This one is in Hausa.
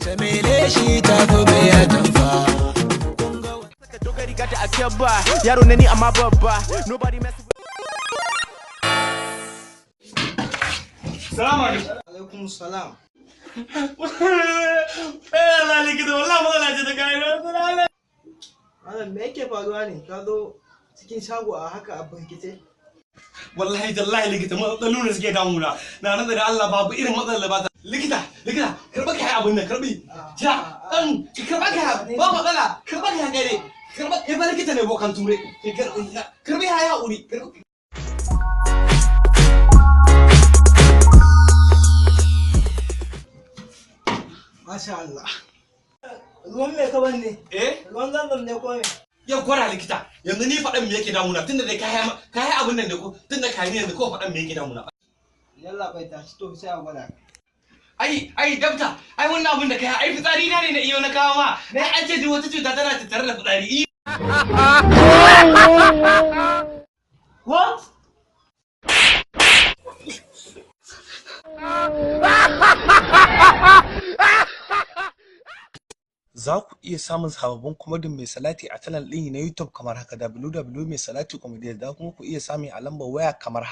Mace mai leshi ta fi mai atamfa. Saka dogari gata a kyabba, yaro na ni amma babba. Nobody mess with. Salamu alaikum. Alaikum salam. Eh, Allah likita, wallahi matsala ce ta kai. Malam, me yake faruwa ne? Ka zo cikin shago a haka a birkice. Wallahi tallahi likita, matsalolu ne suke damuna. Na nan da Allah babu irin matsalar da ba ta. Likita, likita, karba kai abun nan, karbi. Ja, dan ki karba kai, ba matsala, karba kai kai ne. Karba kai ba likita ne bokan ture. Ki karbi haya hakuri. Karbi. Masha Allah. Ruwan me ka ban ne? Eh? Ruwan zanzam ne ko me? Yau kwara likita, yanzu ni faɗan me yake damuna tunda dai kai kai abun nan da ko tunda kai ne yanzu ko faɗan me yake damuna. Yalla bai, tashi to, sai a gwada. Ai ai dabta, ai wannan abun da kai ai fitsari na ne na iyo na kawo ma. Ai an ce duk wata cuta tana tattare da fitsari. What? Za ku iya samun sababbin komedin Mai Salati a channel ɗin na YouTube kamar haka: www Mai Salati Comedy. Za kuma ku iya samun a lambar waya kamar haka.